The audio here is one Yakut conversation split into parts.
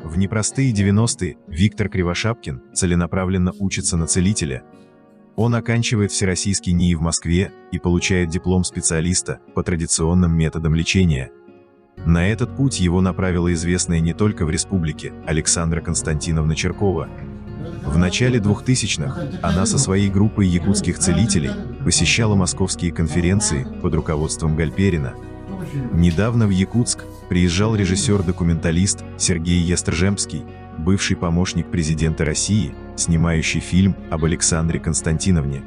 В непростые 90-е Виктор Кривошапкин целенаправленно учится на целителя. Он оканчивает Всероссийский НИИ в Москве и получает диплом специалиста по традиционным методам лечения. На этот путь его направила известная не только в республике Александра Константиновна Черкова. В начале 2000-х она со своей группой якутских целителей посещала московские конференции под руководством Гальперина. Недавно в Якутск приезжал режиссер-документалист Сергей Естржемский, бывший помощник президента России, снимающий фильм об Александре Константиновне.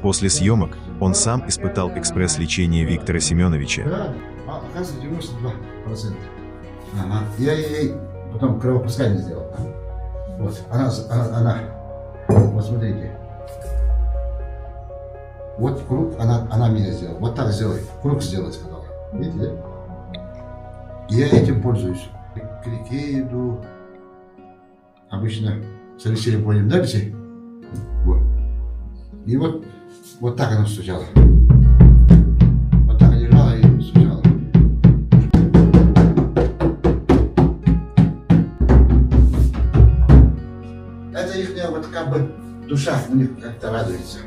После съемок он сам испытал экспресс-лечение Виктора Семеновича. А, оказывается, 92%. Ага. Я ей потом кровопускание сделал. Вот, она, она, она, вот смотрите. Вот круг она, она меня сделала. Вот так сделай. Круг сделай, сказала. Видите, да? Я этим пользуюсь. К реке иду. Обычно с Алексеем ходим, да, Алексей? Вот. И вот, вот так она стучала. Вот так лежала и стучала. Это их вот как бы душа у них как-то радуется.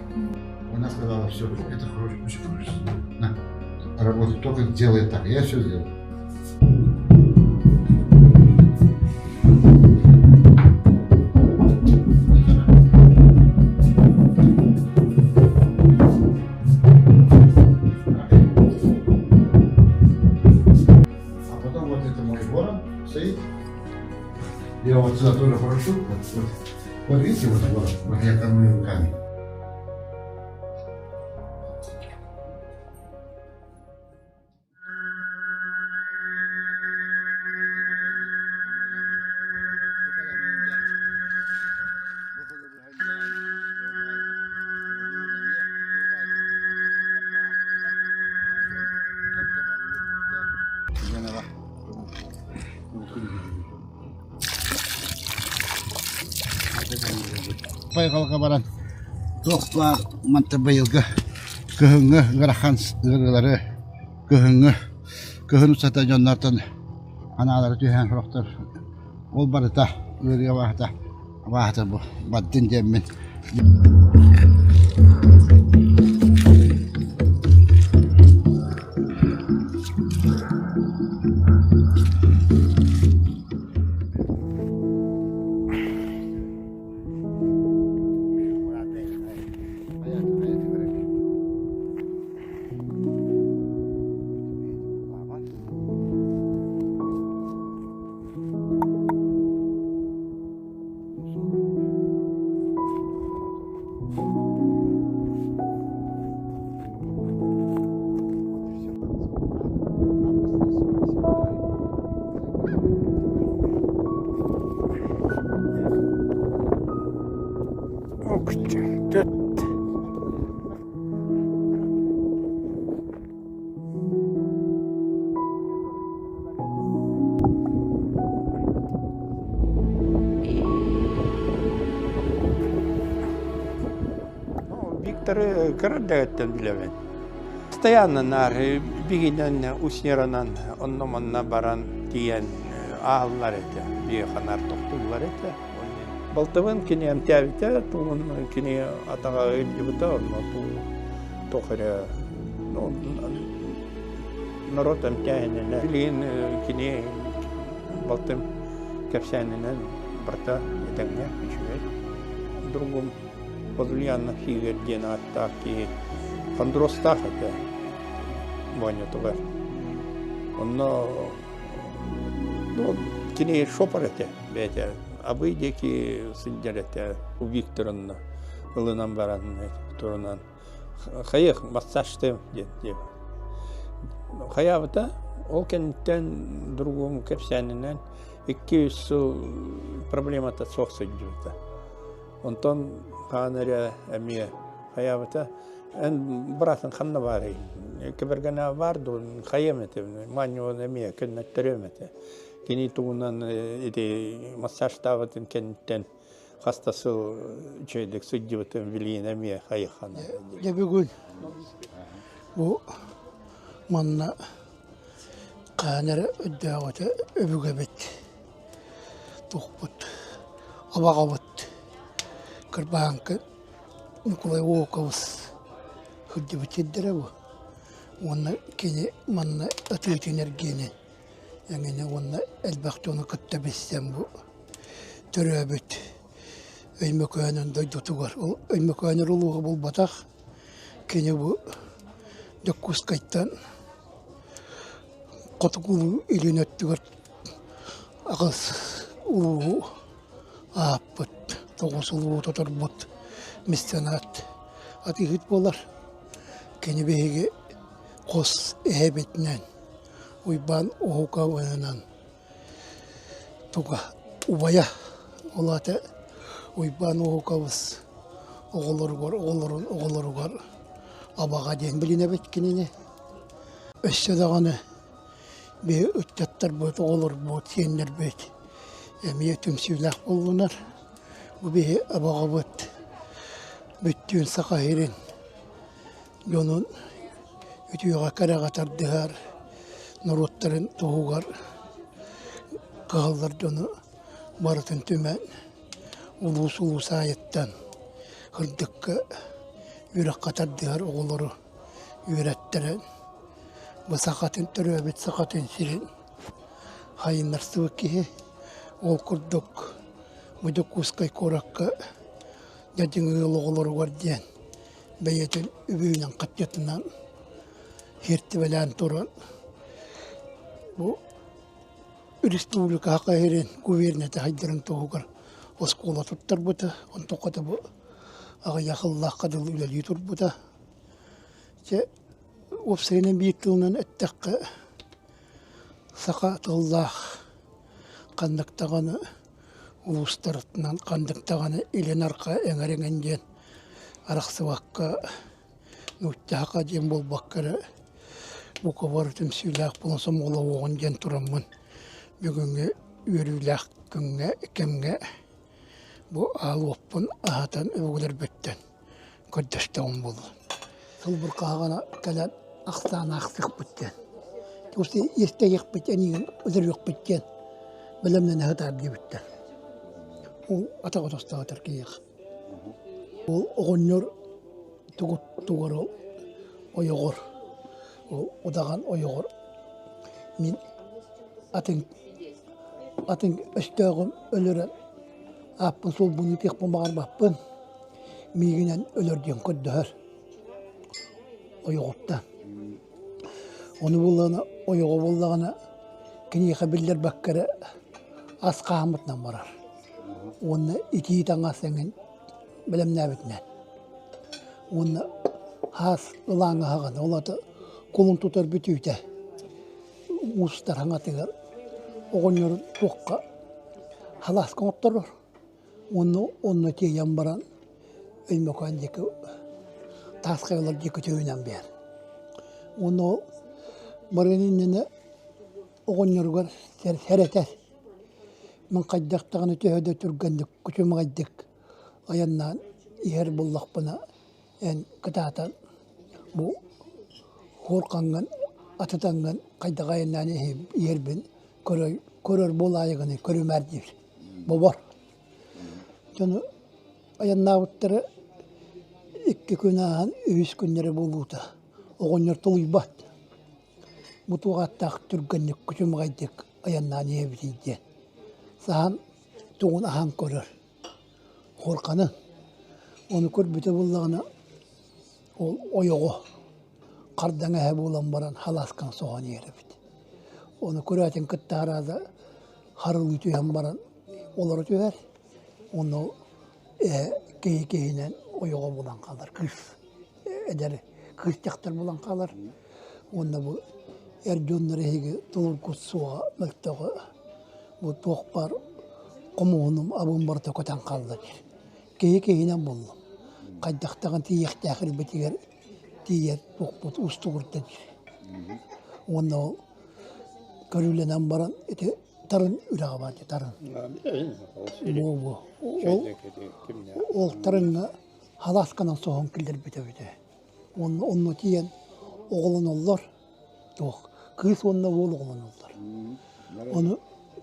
Она сказала, все, это хорошо, очень хорошо. На, работа только делает так. Я все сделал. А потом вот это мой ворон стоит. Я вот сюда тоже прошу. Вот, вот. Вот видите, вот ворон, вот я кормлю руками. Байҕалга баран туох баар манта быйылгы кыһыҥҥы ыарахан ыарыылары кыһыҥҥы кыһын устата дьоннортон анаалара түһээн сорохтор ол барыта ыарыыга баһата баһата бу бардын диэммин Викторы кыра эрдэҕиттэн билэбин. Постоянно наар бигинэн уснеранан онно-манна баран тиийэн ааһаллар этэ, биэханар тохтууллар этэ. Балтыбын кини эмтээбитэ, тугун кини атаҕа ыалдьыбыта, онно туох эрэ норуот эмтээһининэн билигин кини балтым кэпсээнинэн барыта этэҥҥэ үчүгэй. Другум Подульянов Игорь диэн ааттаах киһи хондростаах этэ моонньутугар. Онно ну, кини шопор этэ бэйэтэ. Абый диэки сылдьар этэ. Виктор онно ылынан баран турунан хайых массажтыам диэн диэбит. Хайаабыта ол кэнниттэн другум кэпсээнинэн 2-3 сыл проблемата суох сылдьыбыта. Онтон хаан эрэ эмиэ хайаабыта эн быраатын ханна баарый? Кэбэргэнэ баар дуо? Хайыам этэ, манньуон эмиэ көннөттөрүөм этэ. Кини тугунан ити массажтаабытын кэнниттэн хас да сыл үчүгэйдик сылдьыбытын билигин эмиэ хайыххана. Дьэ бүгүн бу манна хаан эрэ өйдөөҕүтэ өбүгэбит. Туохпут абаҕабыт Кырбааҥкы Ньукулай Волковыс сылдьыбыт сирдэрэ бу. Уонна кини манна атыытын эргиэнин эҥинэ уонна элбэх дьону кытта билсэн бу төрөөбүт Өймөкөөнүн дойдутугар ол Өймөкөөнү улууһа буолбатах кини бу Дьокуускайтан хотугулуу илин өттүгэр аҕыс улууһу ааппыт, тоҕус улууһу тоторбут меценат атыыһыт буолар. Кини биһиги хос эһэбитинэн Уйбаан Уһукабынан туга убайа ол аата Уйбаан Уһукабыс оҕолоругар оҕолорун оҕолоругар абаҕа диэн билинэбит кинини. Өссө даҕаны биһи ыччаттарбыт, оҕолорбут, сиэннэрбит эмиэ түмсүүлээх буоллунар. Бу биһи абаҕабыт бүттүүн Саха сирин дьонун үтүөҕэ кэрэҕэ тардыһар, норуоттарын туһугар кыһаллар дьону барытын түмэн улуус-улуус аайыттан сырдыкка, үөрэххэ тардыһар оҕолору үөрэттэрэн бу сахатын төрөөбүт сахатын сирин хайыннарсыбыт киһи. Ол курдук бу Дьокуускай куоракка дьадьыҥ ыал оҕолоругар диэн бэйэтин үбүнэн хаччытынан сиэртибэлээн туран бу республика сирин губернията сайдарын туһугар оскуола туттарбыта. Онтуката бу аҕыйах сыллаахха дылы үлэлии турбута. Дьэ, уопсайынан биир тылынан эттэххэ, саха тыллаах ханнык даҕаны улуустарынан ханнык даҕаны илин арҕаа эҥэр-эҥин диэн арахсыбакка, нууччаха диэн буолбакка эрэ бука бары түмсүүлээх буолан сомоҕолоһуоҕун диэн тураммын бүгүҥҥү үөрүүлээх күҥҥэ, кэмҥэ бу аал уоппун аһатан өбүгэлэрбиттэн көрдөстөҕүм буолуо. Сылбырҕаһаҕына кэлэн ахсаан аахсыахпыт диэн. Тугу иэстэһиэхпит эниигин өлөрүөхпүт диэн бэлэмнэнэ сытаар диэбиттэр. Ол атаҕа тостоотор киһиэхэ. Ол оҕонньор тугу тугар ол ойоҕор ол удаҕан ойоҕор мин атын атын өстөөҕүм өлөрөн ааппын суолбун ыытыахпын баҕарбаппын миигинэн өлөр диэн көрдөһөр ойоҕуттан. Ону буоллаҕына ойоҕо буоллаҕына киниэхэ биллэрбэккэ эрэ ас хааммытынан барар уонна итии таҥас эҥин бэлэмнээбитинэн уонна хаас ылааҥы аһаҕана ол аата кулун тутар бүтүүтэ уустар хаҥатыгар оҕонньорун туохха халааска оҥотторор Уонна онно тиийэн баран Өймөкөөн диэки таас хайалар диэки төбүнэн биэр. Уонна ол барыан иннинэ оҕонньоругар сэрэтэр. Мин хайдах даҕаны төһө да түргэнник, күчүмэҕэйдик айаннаан иһэр буоллахпына, эн кытаатан бу хуорхаҥҥын атытаҥҥын хайдах айаннаан иһэрбин көрөр буолаайыгыный, көрүмээр диир. Бобор. Дьону айаннаабыттара икки күн ааһан үһүс күннэрэ буолуута. Оҕонньор тулуйбат. Бу туох ааттаах түргэнник күчүмэҕэйдик айаннаан иһэбитий диэн. Саһан тугун аһан көрөр. Хуорханы. Ону көрбүтэ буоллаҕына ол ойоҕо хардаҥ эһэ буолан баран халааскан соһон иһэр эбит. Ону көрөөтүн кытта араада харылыы түһэн баран олоро түһэр уонна эһэ киһи киһинэн ойоҕо булан хаалар кыыс эдэр кыыс дьахтар булан хаалар уонна бу эр дьоннор эһиги тулургут суоҕа мөлтөҕө бу туох баар хомуһунум абым барыта көтөн хаалла диир киһи киһинэн буллум хайдахтаҕын тиийиэхтээх ирбитигэр тиийэр туохпут уустугурда диир уонна ол көрүүлэнэн баран ити Тарын үрэҕэ баар дии Тарын. Буо-буо. Ол ол Тарыҥҥа халаасканан соһон киллэрбит эбитэ. Уонна онно тиийэн оҕолоноллор. Туох кыыс уонна уол оҕолоноллор. Ону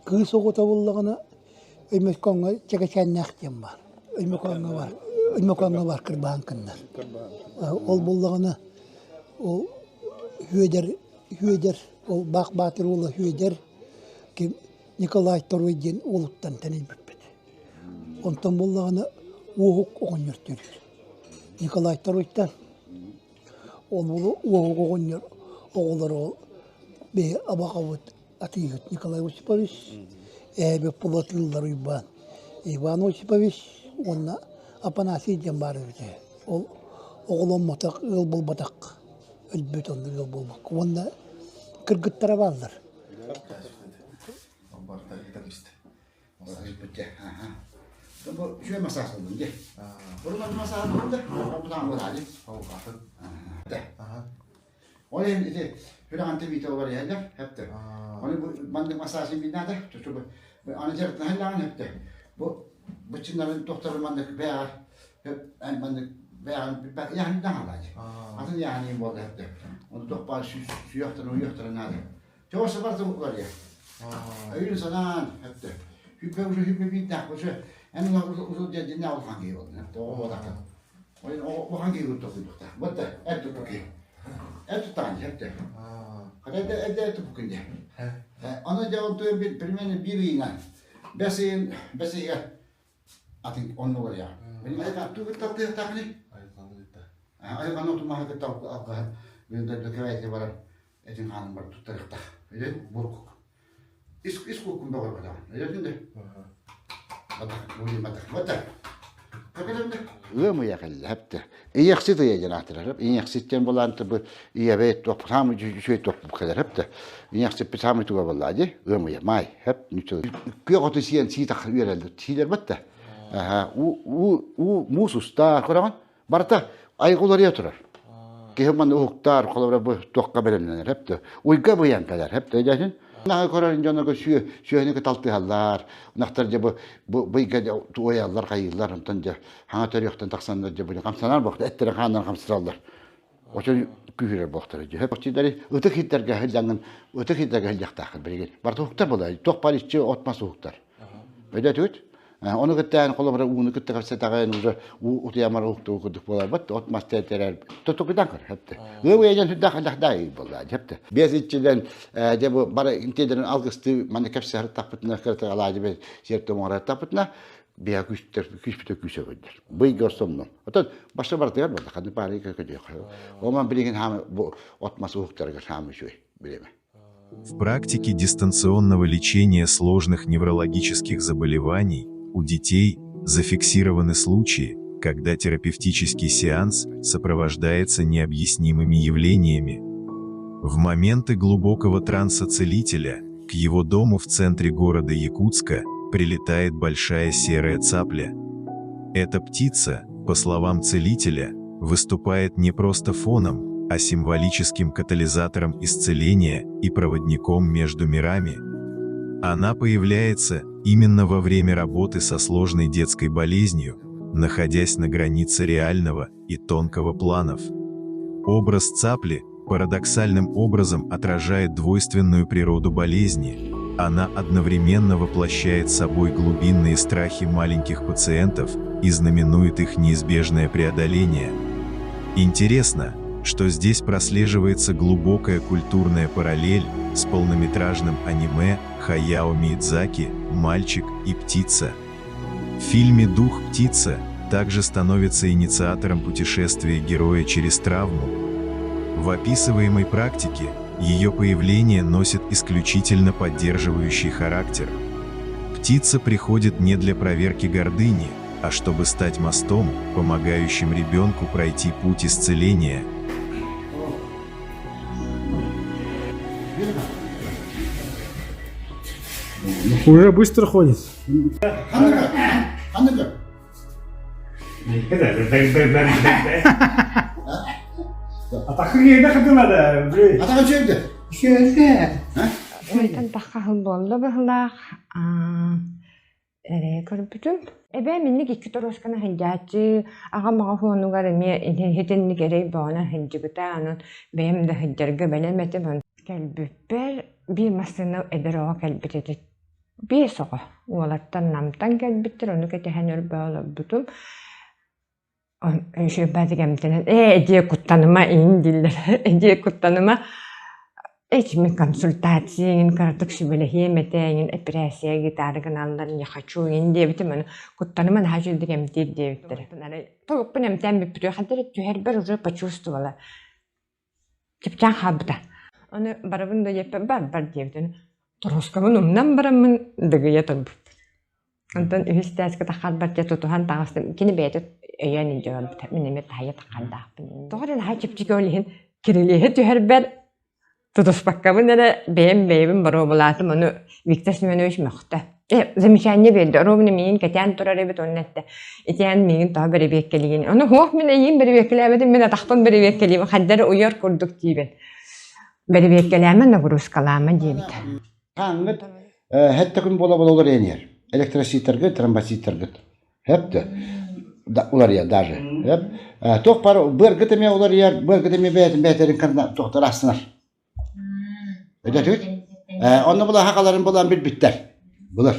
кыыс оҕото буоллаҕына Өймөкөөҥҥө Чэкэчээннээх диэн баар. Өймөкөөҥҥө бар. Өймөкөөҥҥө бар кырбаан кыннар. Ол буллаҕына ол Үөдэр Үөдэр ол Баах Баатыр уола Үөдэр ким Николай Второй диэн уолуттан тэнийбиппит. Онтон буоллаҕына Уоһук оҕонньор төрүүр. Николай Второйтан. Ол Уоһук оҕонньор оҕолоро биһи абаҕабыт атыыһыт Николай Осипович, эһэбит Пулатыыллар Уйбаан Иван Осипович уонна Апанасий диэн баар эбит үһү. Ол оҕоломмотох, ыал буолбатах, өлбүт онно ыал буолбакка. Уонна кыргыттара бааллар. Бу үчүгэй массаж ыллым дии. Урут манна массаж ыллым да, бутаан буолаали. Ол иһин ити сүрэҕинтэ биитэ олор иһэллэр, хэптэ. Оны бу маннык массажын бинаада, чучу аны дьарыктаһаллаҕын хэптэ. Бу быччыннарын тохтору маннык бэйэҕэр эн маннык бэйэҕин билбэт яхын даҕалаачы. Атын яхын буолла хэптэ. Оны тохпаар сүйөхтөрүн уйуохтарын наада. Чоҕос барда уларыйа. Өйүн санаан хэптэ. Хүппэ уже хүппэ биирдээх уже эн узул дьэ улахан киһи болдун хэптэ оҕо буолахан. Улахан киһи курдук куйдукта. Бытта эр туппу киһи. Эр туттаҕын хэптэ. Хата эрдэ эр туппу күндэ. Аны дьэ онтуйан примерно биир ыйынан бэс ыйын бэс ыйыгар атын онно уларыйаҕын. Билим туу кытта алтыһыахтааххыный? Айылҕаны отумаһы кытта алҕаһан билим дойду кэбээти барар этин хаанын бар туттарыахтаах. Өйдөн буркук. Ис ис куккун бөҕөргөтөҕүн. Өйдөтүн да. Батах, буйун батах. Батах. Ыам ыйа кэллэ хэптэ. Ийэхсит ыйа диэн аатырар. Ийэхситтэн булаан бу ийэбэ туох саамай үчүгэй туох кэлэр хэптэ. Ийэхсиппит саамай туга буоллаа дии. Ыам ыйа маай хэп нүччэ. Күөх оту сиэн сиитах үөрэллэр. Сиилэр батта. Аха уу уу уу муус устаар көрөҕүн. Барыта айылҕа уларыйа турар. Киһи манна уһуктаар, холобура бу туохха бэлэмнэнэр хэптэ. Уйга быйан кэлэр хэптэ өйдөөтүн. Наһаа көрөр дьоннорго сүө сүөһүнү кыталтыһаллар. Ынахтар дьэ бу бу быйга туойаллар, хайыыллар, онтон дьэ хаҥа төрүөхтэн тахсаннар дьэ бу хамсанар буохта эттэрин хааннарын хамсаталлар. Очон күүһүрэр буохтара дьэ. Оччидари ытык хиттерге хылдьаҥҥын ытык хиттерге хылдьахтааххын билигин. Барыта уһуктар буолар. Туох бар иччи от мас уһуктар. Өйдөөтүгүт? Ону кытта холобура ууну кытта кэпсэтэҕин уже уу утуйамар уһуктуу курдук буоларбат от мас тэтэрэр тотукудан көр хэпте. Ыабы эден сүрдээх элэхдээх буолла хэпте. Биэс иччилэн дьэ бу бары интиэдэрин алгысты манна кэпсэһэр таппытына кырата алаадьы бе сиэртэ оҥорор таппытына биһа күүстэр күүспүтэ күүсэ көрдөр. Быйга сомнум. Отон башта барытыгар буолла ханны паары көдүөх. Оман билигин хаамы бу от мас уһуктарыгар хаамы үчүгэй билеме. В практике дистанционного лечения сложных неврологических заболеваний у детей зафиксированы случаи, когда терапевтический сеанс сопровождается необъяснимыми явлениями. В моменты глубокого транса целителя к его дому в центре города Якутска прилетает большая серая цапля. Эта птица, по словам целителя, выступает не просто фоном, а символическим катализатором исцеления и проводником между мирами. Она появляется именно во время работы со сложной детской болезнью, находясь на границе реального и тонкого планов. Образ цапли парадоксальным образом отражает двойственную природу болезни. Она одновременно воплощает собой глубинные страхи маленьких пациентов и знаменует их неизбежное преодоление. Интересно, что здесь прослеживается глубокая культурная параллель с полнометражным аниме Хаяо Миядзаки «Мальчик и птица». В фильме «Дух птица» также становится инициатором путешествия героя через травму. В описываемой практике ее появление носит исключительно поддерживающий характер. Птица приходит не для проверки гордыни, а чтобы стать мостом, помогающим ребенку пройти путь исцеления. Уже быстро ходит. Ханныгы? Атахы хатылады. Атаҕы чөйдө. Онтон тахха буолла быһылаах эрэ көрбүтүм. Эбээм инник икки торуосканы сылдьааччы, аҕам аҕа хуонугар эмиэ итинник эрэй бөҕөнөн сылдьыбыта, онон бэйэм да сылдьарга бэлэм этим. Кэлбиппэр биир массыына эдэр оҕо кэлбит этэ. Биэс оҕо уолаттар Намтан кэлбиттэр, ону кэтэһэн өр бөҕө олорбутум. Үчүгэйбээтик эмтэнэн, ээ эдьиэй куттаныма иин дииллэр, эдьиэй куттаныма, эчми консультация эҥин кыратык сүбэлэһиэм этэ эҥин эпэрээссийэ гитара гыналлар не хочу эҥин диэбитим ону куттаныма наһаа үчүгэйдик эмтиир диэбиттэрэ. Тобукпун эмтээн бүппүтүгэр ханна эрэ түһэрбэр уже почувствовала чыпчаан хаалбыта. Ону барабын да диэппэр бар бар диэбитин торуоскабын умнан бараммын дыгыйа турбут. Онтон үһүс тээскэ таххарбар дьэ тутуһан таҕыстым. Кини бэйэтэ өйөөн илдьэ барбыта. Мин эмиэ таһыйа таххардаахпын. Тоҕо эрэ наһаа чэпчэки ол иһин кирилиэһи түһэрбэр тутуспаккабын эрэ бэйэм бэйэбин боруобалаатым. Ону Виктор Семенович мөхтө. Э, замечание биэрдэ. Ровно миигин кэтээн турар эбит уонна эттэ. Итиэн миигин тоҕо бэрэбиэркэлиигин. Ону суох мин эйиин бэрэбиэркэлээбэтим, мин атахпын бэрэбиэркэлиибин. Хайда эрэ уйар курдук диибин. Бэрэбиэркэлээмэ, нагрузкалаама диэбитэ. Хаҥҥыт хэттэ күн буола-буола уларыйан иһэр. Электроситтаргыт, тромбоциттаргыт. Хэп да уларыйар даже. Хэп. Туох бар быаргыт эмиэ уларыйар, быаргыт эмиэ бэйэтин бэйэтэрин кырна туохтар астынар. Өйдөтүгүт? Онно була хахаларын булан билбиттэр. Булар.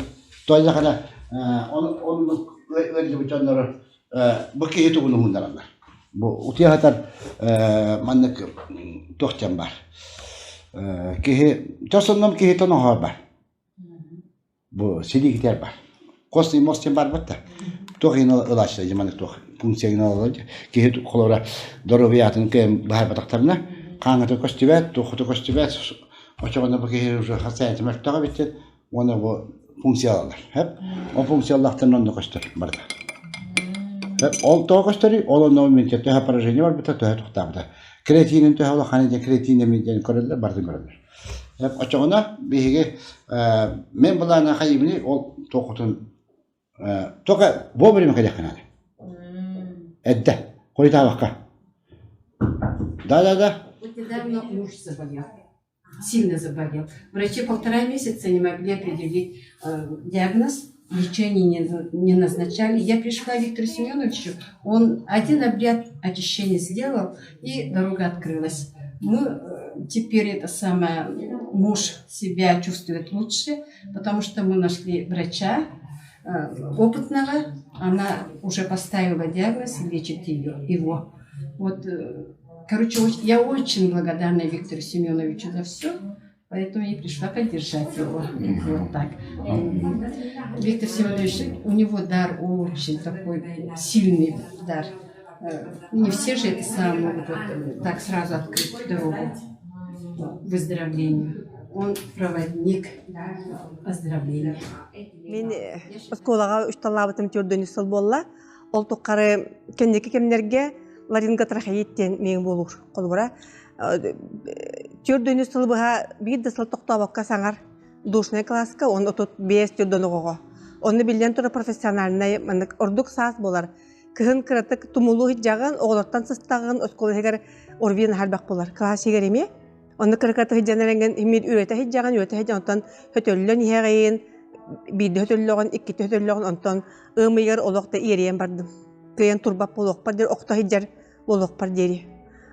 Тойдахана оннук ыалдьыбыт дьоннору бу киһи тугун уһуннараллар. Бу утуйа сытар маннык туох диэн баар. Киһи чосуннум киһитин оһоор бар. Бу силиигитэр бар. Костный мозг диэн барбыт да. Туох иһин ылааччы маннык туох функция иһин ылалар киһи холобура доруобуйатын кыайан быһаарбатахтарына хааҥҥыта көстүбэт, туоххута көстүбэт очоҕуна бу киһи уже хасаайата мөлтөх эбит уонна бу функциялалар. Хөп. Ол функциялаахтан онно көстөр барыта. Хөп. Ол тоҕо көстөрүй? Ол онно иммунитет төһө поражение барбыта, төһө тохтаабыта. Креатинин төһө улахан диэн креатин диэн көрөллөр, барытын көрөллөр. Хөп. Очоҕуна биһиги мен былаана хайыбыный ол туохутун только вовремя кэлиэххэ наада. Эрдэ, хойутаабакка. Да-да-да. Вот недавно муж заболел. Сильно заболел. Врачи полтора месяца не могли определить диагноз, лечение не назначали. Я пришла к Виктору Семеновичу, он один обряд очищения сделал, и дорога открылась. Мы теперь это самое, муж себя чувствует лучше, потому что мы нашли врача опытного, она уже поставила диагноз и лечит ее, его. Вот, короче, я очень благодарна Виктору Семеновичу за все, поэтому я пришла поддержать его. Вот так. Виктор Семенович, у него дар очень такой сильный дар. Не все же это сам могут вот так сразу открыть дорогу выздоровлению. Он проводник оздоровления. Мин оскуолаҕа учууталлаабытым төрдүнү сыл буолла. Ол тухары кэнники кэмнэргэ ларинготрахеит диэн миэҥ буолуур. Холобура, төрдүнү сыл быһа биир да сыл тохтообокко саҥар душный класска, он 35 төрдөн оҕоҕо. Онно биллэн турар профессиональнай маннык ордук саас буолар. Кыһын кыратык тумулуу сылдьаҕын, оҕолортон сыстаҕын, оскуола иһигэр ОРВИ наһаа элбэх буолар. Класс иһигэр эмиэ. Онно кыра-кыратык сылдьан эрэҥҥин имир үрэтэ сылдьаҕын, үрэтэ сылдьан онтон хөтөллөн иһэҕин, биирдэ хөтөллөҕүн, иккитэ хөтөллөҕүн, онтон ыам ыйыгар олох да иэрийэн бардым. Кыайан турбат буолуохпар диэри, охто сылдьар буолуохпар диэри.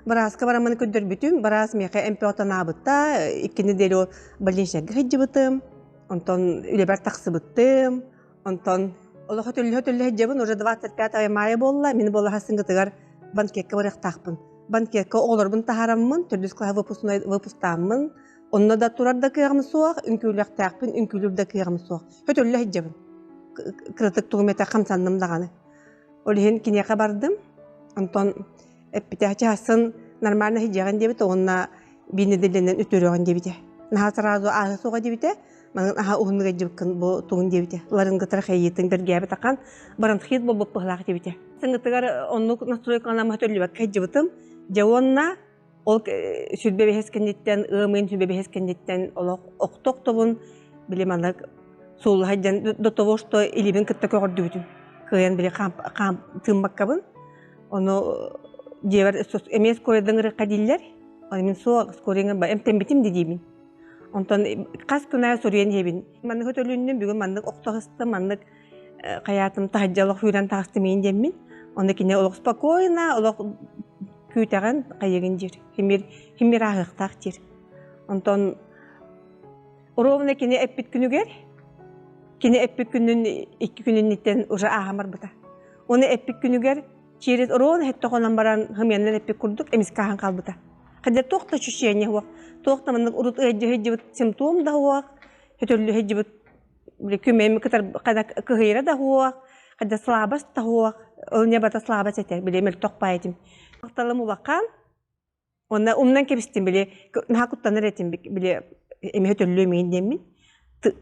Бырааска бараммын көрдөрбүтүм, быраас миэхэ эмп отонаабыта, икки нэдиэлэ больничнайга сылдьыбытым, онтон үлэбэр тахсыбытым, Онтон олох өтөллөһө-өтөллөһө сылдьабын, уже 25 мая буолла, мин буолла сарсыҥҥытыгар банкекка барыахтаахпын. Банкекка оҕолорбун таһаараммын, төрдүс кылааһы выпускной выпустааммын, онно да турар да кыаҕым суох, үҥкүүлүөхтээхпин, үҥкүүлүүр да кыаҕым суох. Өтөллө сылдьабын. Кыратык тугум этэ хамсанным даҕаны. Ол иһин киниэхэ бардым. Онтон эппитэ чаһасын нормально сылдьаҕын диэбит уонна биир нэдиэлэнэн үтүөрүөҕүн диэбитэ. Наһаа сразу ааһы суоҕа диэбитэ. Манан аһа уһуннук ыдьыбыккын бу тугун диэбитэ. Ларынгытар хайыытын бэргээбит ахан бронхит буолбут быһылаах диэбитэ. Сыҥытыгар оннук настройкаланаммыт төллүбэккэ ыдьыбытым. Дьэ уонна ол сүрбэ биһэс кэнниттэн, ыам ыйын сүрбэ биһэс кэнниттэн олох охто-охтобун били маннык сууллаһа дьэн до того, что илиибин кытта көҕөрдүбүтүм. Кыайан били хаам, хаам тыыммаккабын. Ону дьиэбэр эмиэ скорыйдан ырыахха дииллэр. Ону мин суох скорыйга эмтэммитим дии Онтон хас күн аайы суруйан иһэбин. Маннык өтөлүннүм, бүгүн маннык охтоһустум, маннык хайаатым таһырдьа олох үүрэн таҕыстым иин диэммин. Онно кини олох спокойно, олох күүтэҕин, хайыгын диир. Химир, химир ааһыахтаах диир. Онтон ровно кини эппит күнүгэр. Кини эппит күнүн икки күнүнниттэн уже ааһан барбыта. Оны эппит күнүгэр через рон хетте хонон баран хымыяннан эппит курдук эмискэ ааһан хаалбыта. Хотя туох да ощущение суох, туох да маннык урут ыалдьыһыйдьыбыт симптом да суох, хөтөллүһүйдьүбүт били күмэми кытар кыһыйра да суох, хотя слабость да суох, ол не бата слабость этэ, били мөлтөх баайытым. Махталым улахан, Онно умнан кэбистим били наһаа куттанар этим били эмиэ төллүө миин диэммин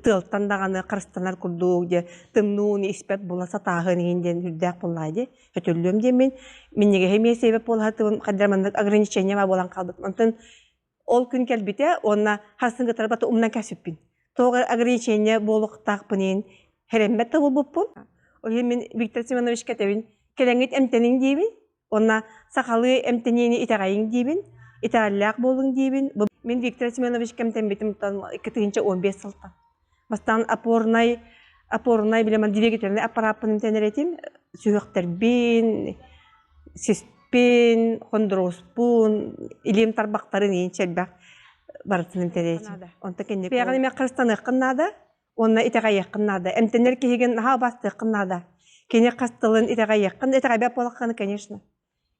тыалтан даҕаны харыстанар курдук дьэ тымнууну испэт була сатааһын иһин диэн үрдээх буоллаа дии өтөллүөм диэммин минньигэһи эмиэ сиэбэт буолаһатыбын хайдах маннык ограничение буолан хаалбыт онтон ол күн кэлбитэ уонна харсын кытары бата умнан кэспиппин тоҕо ограничение буолуохтаахпын иһин хэрэммэт да буолбуппун ол иһин мин Виктор Семеновичка этэбин кэлэҥҥит эмтэниҥ диибин Уонна сахалыы эмтэниини итэҕэйиҥ диибин, итэҕэллээх буолуҥ диибин. Бу мин Виктор Семенович кэмтэммитим 2015 сылтан. Бастаан опорнай, опорнай билэмэн двигательный аппарааппын эмтэнэр этим. Сүһүөхтэрбин, сиспин, хондуруоспун, илиим тарбахтарын иин элбэх барытын эмтэнэр этим. Онто кэнник. Бэйэҕин эмиэ харыстаныаххын наада. Уонна итэҕэйиэххин наада. Эмтэнэр киһигин наһаа убаастыаххын наада. Кини хас тылын итэҕэйиэххин, итэҕэйбэт буолаххына, конечно.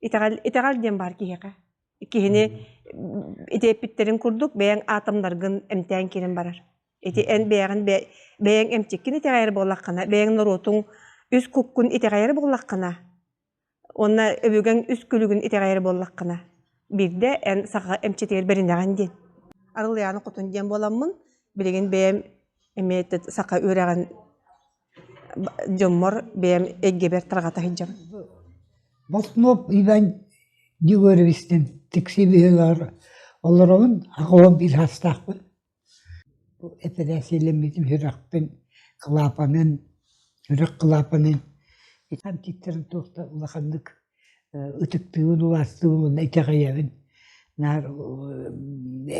Итэҕэл, итэҕэл диэн баар киһиэхэ. Киһини ити эппиттэрин курдук бэйэҥ атомнаргын эмтээн киирэн барар. Ити эн бэйэҕин бэйэҥ эмчиккин итэҕэйэр буоллаххына, бэйэҥ норуотуҥ үс куккун итэҕэйэр буоллаххына, Уонна өбүгэҥ үс күлүгүн итэҕэйэр буоллаххына, биирдэ эн саха эмчитигэр бэринэҕин диэн. Арылыйааны хотун диэн буоламмын, билигин бэйэм эмиэ саха үөрэҕин дьоммор бэйэм эйгэбэр тарҕата сылдьабын. Болтунов Иван Егоровичтан тикси быһыылар олоробун, аҕабын биир саастаахпын. Бу эпэрээссийэлэммитим сүрэхпин кылаапанын, сүрэх кылаапанын антиттарын туох да улаханнык ытыктыыбын, убаастыыбын уонна итэҕэйэбин. Наар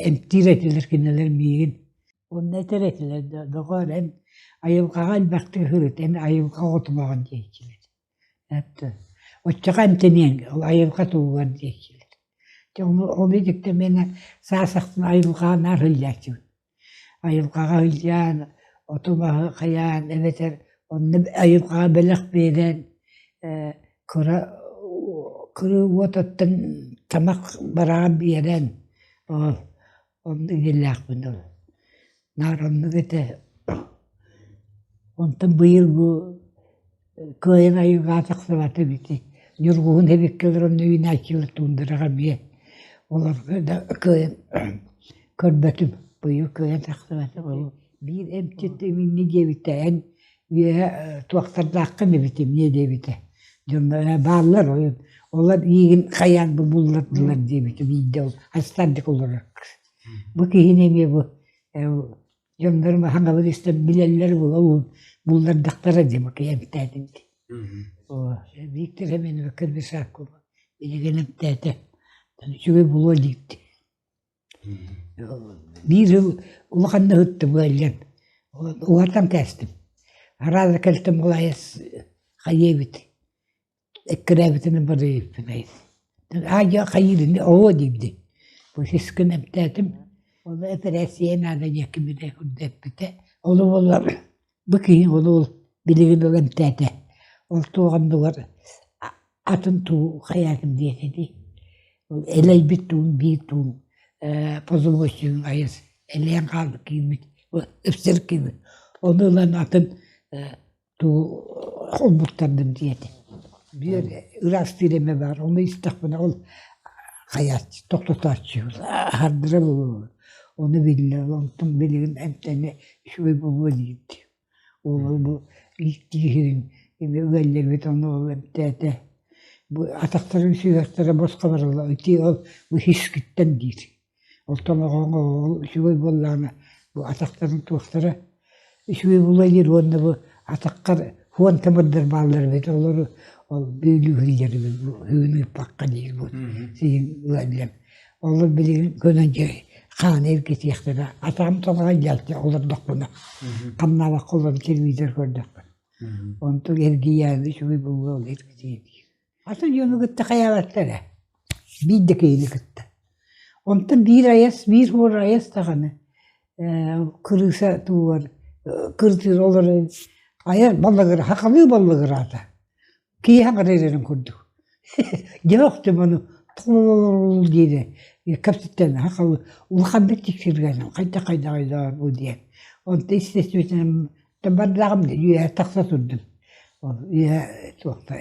эмтиир этилэр кинилэр миигин. Уонна этэр этилэр доҕоор эн айылҕаҕа элбэхтик сырыт, эн айылҕа оҕотумаҕын диэччилэр. Оччоҕо эмтэниэҥ, ол айылҕа туһугар диэччилэр. Дьэ ону ону дьикти миэнэ саас ахсын айылҕаҕа наар сылдьааччыбын. Айылҕаҕа сылдьан, оту-маһы хайаан эбэтэр онно айылҕаҕа бэлэх биэрэн ээ кыра кырыы уот оттон тамах бараан биэрэн ол онно идэлээхпин ол. Наар оннук этэ. Онтон быйыл бу кыайан айылҕаҕа тахсыбатым ити. Ньургуһун эбиккэ олорон үүнээччилэр туундараҕа эмиэ олорго да кыайан көрбөтүм. Быйыл кыайан тахсыбатым. Ол биир эмчит инньэ диэбитэ эн үөһэ туохтардааххын эбит эмиэ диэбитэ. Дьонно бааллар олор иигин хайаан бу буллардылар диэбитэ биирдэ ол астардык олорор. Бу киһини эмиэ бу дьоннорум хаҥабын истэн билэллэр була буллардахтара дии бу киһи эмтээтим дии. Виктор Семенович Кирбисаков билигин эмтээтэ. Үчүгэй булуо диирди. Биир сыл улаханнык ыттым ыалдьан. Уһатан кээстим. Араада кэлтим ол айас хайыыбыт Эккирээбитинэн барыйыппын аа хайыырын оҕо диибди бу сискин эмтээтим ол эпэрээссийэ наада диэки бile үрдэппитэ ол буоллар бу киһи ол билигин ол эмтээтэ ол туох оннугар атын туу хайаатым диэтэ дии ол элэйбит туун биир туун ээ позвоночнигын айас элэйэн хаалбыт киирбит ыпсар киирбит ону ылан атын туу холбуттардым диэтэ. Биир ыраастыыр эмэ баар, ону истэхпинэ ол хайааччы, тохтотооччу аһардара буолуо. Ону биллэ, онтон билигин эмтэнэ үчүгэй буолуо диирди. Ол бу ииктииһирин эмиэ ыалларбыт ону ол эмтээтэ. Бу атахтарын сүһүөхтэрэ босхо бараллар, ити ол бу хискиттэн диир. Оттон оҕоҥ ол үчүгэй буоллаҕына бу атахтарын туохтара үчүгэй буолуо диир уонна бу атаххар хуон тымырдар бааллар эбит олору ол бүөлүүһүллэр эбит бу үһүн ыыппакка диир бу сиһин ыалльан олор билигин көнөн дьэ хааны эргитиэхтэрэ атаҕым тоҕо дьалты олордохпуна хамнаабакка олорон телевизор көрдөхпүн онтон эргийээни үчүгэй буолуо ол эргитиэ диир Атын дьону кытта хайаабаттар ээ, биир да киһини кытта. Онтон биир айас, биир хуор айас даҕаны ээ кырыыса тугар Кырдьыыр олорон айар баллыгыра хахалыы баллыгыраата. Киһи эрэрин курдук. Дьэ охтум ону диирэ кэпсэтэн хахалы улахан тиксиргэним хайда хайда хайда бу диэн. Онто естественно бардаҕым үөһэ тахса турдум. Ол үөһэ туохта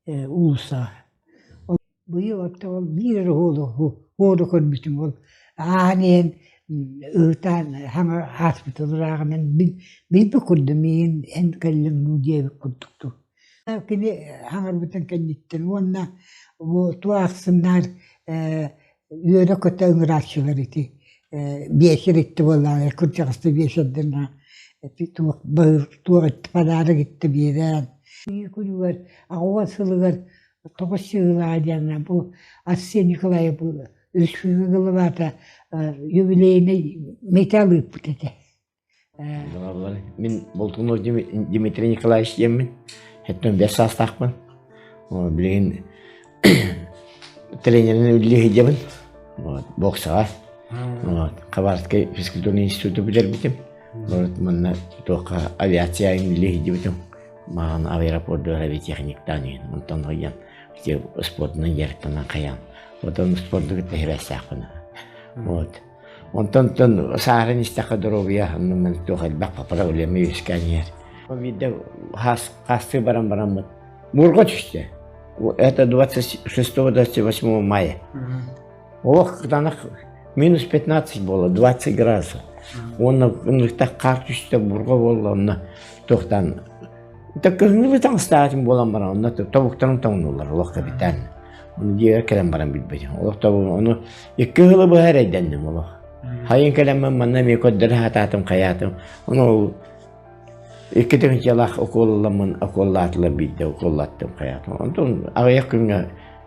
уулуссаҕа. Быйыл оттон биир эрэ уолу уолу көрбүтүм ол ааһан иһэн ыытаан хаҥа ааспыт ырааҕынан билбит курдук миигин эн кэллиҥ дуу диэбит курдук дуу. Кини хаҥарбытын кэнниттэн уонна бу туох ахсыннаар үөрэ-көтө ыҥырааччылар ити биэсэр итти буоллаҕа кырдьаҕаста биэсэрдэн туох туох подарок итти биэрэн күнүгэр аҕа сылыгар Тоҕус сыылаа диэн бу Арсен Николаев республика главата юбилейный металл ыыппыт этэ. Мин Болтунов Дмитрий Николаевич диэммин. Хэттэн бэс саастаахпын. Билигин тренеринэн үлэлии сылдьабын. Боксаҕа. Хабаровскай физкультурный институту бүтэрбитим. Манна туохха авиация үлэлии сылдьыбытым. Маҕан аэропордугар авиатехниктаан иһин онтон ыйан спордунан дьарыктанан хайаан отон спорду кытта сибээстээхпин вот онтон тон сааһыран истэххэ доруобуйа оннунан туох элбэх проблема үөскээн иһэр биирдэ хаастыы баран бараммыт буурга түстэ это 26-28 мая Олох кытаанах минус 15 буолла, 20 градусов. Уонна ынырыктах хаар түстэ, бурҕа буолла, онно туохтан кыһыҥҥы таҥастаатым буолан баран, онно тобуктарым тоҥнуллар, олох капитан. Ону дьиэҕэ кэлэн баран билбэтим. Олох тобугум, ону икки сылы быһа эрэйдэнним олох. Хайын кэлэммин манна эмиэ көрдөрө сатаатым, хайаатым. Ону икки тыһыынчалаах укуолламмын укуоллаатылар биирдэ укуоллаттым хайаатым. Онтон аҕыйах күҥҥэ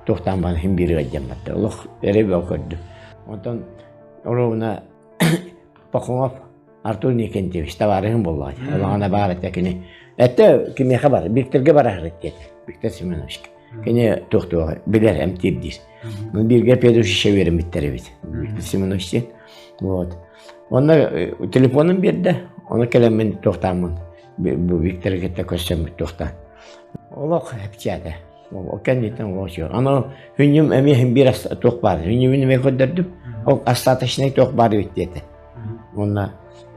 туохтаан баҕар иһин биир ыалдьамматтар олох эрэй бөҕө көрдүм онтон оруобуна Пахомов Артур Никентьевич табаарыһым буоллаҕа дии олоҕуна баар этэ кини этэ кимиэхэ бар Викторга бараһырыт диэтэ Виктор Семенович кини туох туох билэр эмтиир диир бииргэ педучилище үөрэммиттэр эбит Виктор Семенович диэн вот онно телефонун биэрдэ ону кэлэммин туохтааммын бу Викторы кытта көрсөммүт туохтаан олох эпчээтэ Ол кэнниттэн олох Аны хүннүм эмиэ биир туох баар. Хүннүмүн эмиэ көрдөрдүм. Ол остаточный туох баар эбит диэтэ. Уонна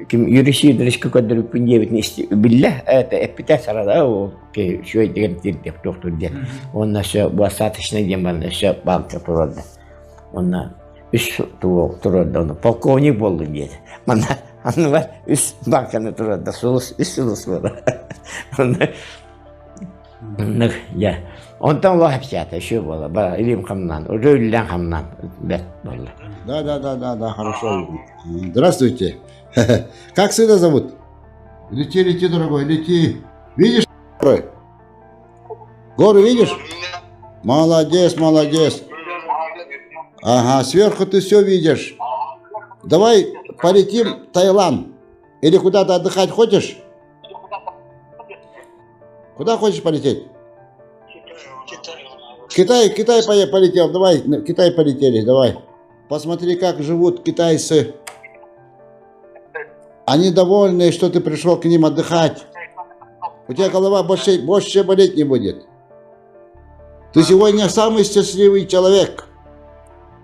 ким Юрий Сидоровичка көрдөрүппүн диэбитин биллэ. Это эппитэ сарада ол үчүгэй деген тиэрдиэх туохтур диэн. Уонна өссө бу остаточный диэн баран өссө банка турарда. Уонна үс турарда оны полковник буоллун диэтэ. Манна анныгар үс банканы турарда сулус үс сулус буолар. Онно Оннук, дьэ. Онтон олох эпсээтэ, үчүгэй буолла. Ба, илиим хамнаан, уже үллээн хамнаан бэрт буолла. Да, да, да, да, да, хорошо. Здравствуйте. Как сына зовут? Лети, лети, дорогой, лети. Видишь горы? Горы видишь? Молодец, молодец. Ага, сверху ты все видишь. Давай полетим в Таиланд. Или куда-то отдыхать хочешь? Куда хочешь полететь? Китай, Китай полетел, давай, в Китай полетели, давай. Посмотри, как живут китайцы. Они довольны, что ты пришел к ним отдыхать. У тебя голова больше, больше болеть не будет. Ты сегодня самый счастливый человек.